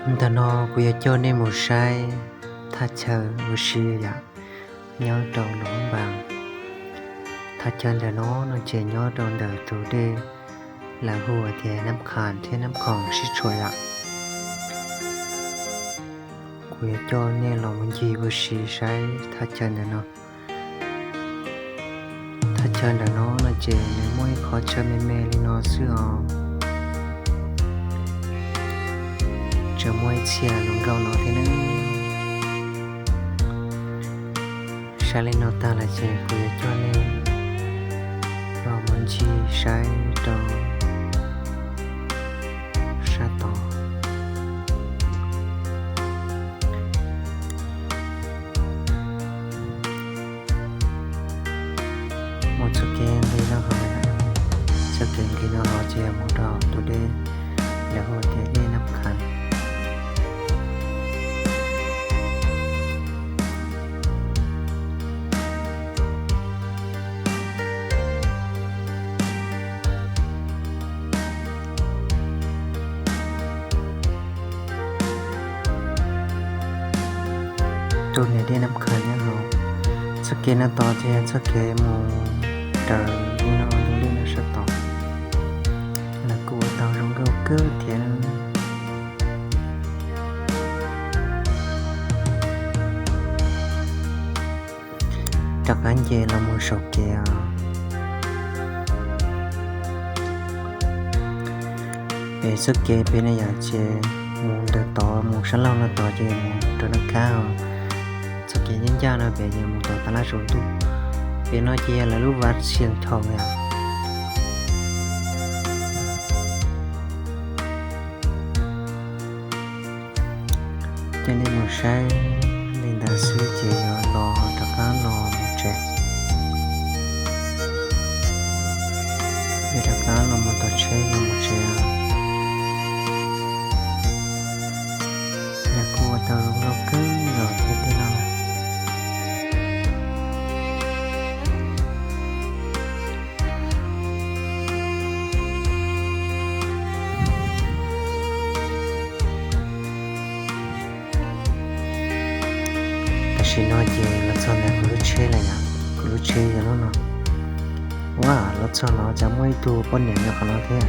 Ntawm no kuv yuav coj nej mus saib thaj chaw ua si yom, nyob rau Luam Npas. Thaj chaw ntawm no no ces nyob rau ntawm tus dej lawv hu tias Nab Khas thiab Nab Khoom sib tshuam yom. Kuv yuav coj nej los mus ncig ua si saib thaj chaw ntawm no. Thaj chaw ntawm no no ces nws muaj ib qhov chaw me me li no xwb os. Tseem muaj ib txhia hluas nkauj no thiab nawb. Saib li no tag lawm ces kuv yuav coj nej los mus ncig saib rau sab tod. Mus txoj kev nqis no hov, txoj kev nqis no hov ces mus rau tus dej lawv hu tias dej Nab Khas. Tus niam dej Nab Khas nyob hauv. Txoj kev no tod ces yog txoj kev mus raws li no tus dej no sab tod. Lawv kuj ua tau zoo nkauj kawg thiab. Rov qab nce los mus saum kev os. Pem txoj kev pem no yom ces mus ntawm tod mus sab laug no tod ces mus rau Nab Khas os. Txoj kev ncaj ncaj no pem ces mus tom Tav Laj saum ntuj. Pem no ces yog lawv lub vaj xiam thoom yom. Coj nej mus saib li ntawd xwb ces yuav los rov qab los mus tsev. Yuav rov qab los mus tom tsheb yuav mus tsev. Lawv kuj ua tau zoo nkauj kawg nkaus thiab tej no. Tam sim no ces los txog ntawm kuv lub tsheb lawm yom, kuv lub tsheb yog lub no. Ua los txog no cas muaj ib tug poj niam nyob qhov no thiab.